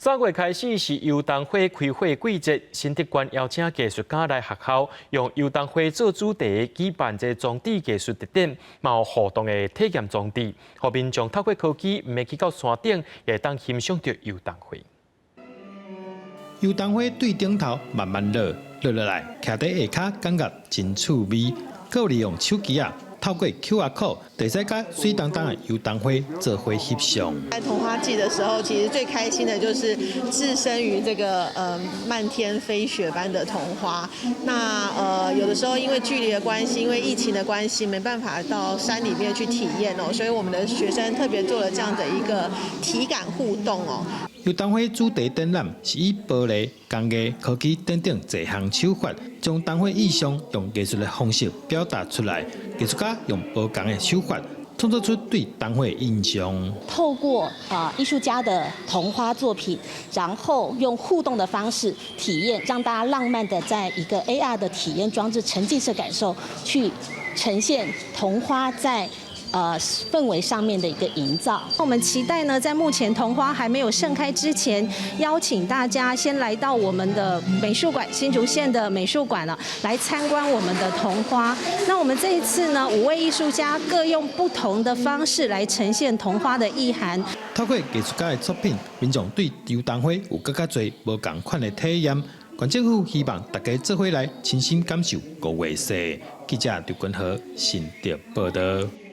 3月開始是油桐花開花季節，新竹縣邀請藝術家來學校，用油桐花做主題，舉辦這裝置藝術特展，嘛有互動的體驗裝置，予民眾透過科技，毋免去到山頂，也會當欣賞著油桐花。油桐花對頂頭慢慢落，落落來，徛佇下跤感覺真趣味。閣有利用手機仔，透過 QR code，會使佮媠當當的油桐花做伙翕相。在桐花季的時候，其實最開心的就是置身於這個漫天飛雪般的桐花。那有的時候因為距離的關係，因為疫情的關係，沒辦法到山裡面去體驗哦，所以我們的學生特別做了這樣的一個體感互動哦。油桐花主題展覽是以玻璃、工藝、科技等等濟項手法，將桐花意象用藝術的方式表達出來。藝術家用無仝的手法，創作出對桐花的印象。透過啊藝術家的桐花作品，然後用互動的方式體驗，讓大家浪漫的在一個 AR 的體驗裝置沉浸式感受，去呈現桐花在氛圍上面的一個營造。我們期待呢，在目前桐花還沒有盛開之前，邀請大家先來到我們的美術館，新竹縣的美術館了，來參觀我們的桐花。那我們這一次呢，五位藝術家各用不同的方式來呈現桐花的意涵。透過藝術家的作品，民眾對油桐花有閣較濟無仝款的體驗。縣政府希望大家做伙來親身感受五月雪。記者劉君和新竹報道。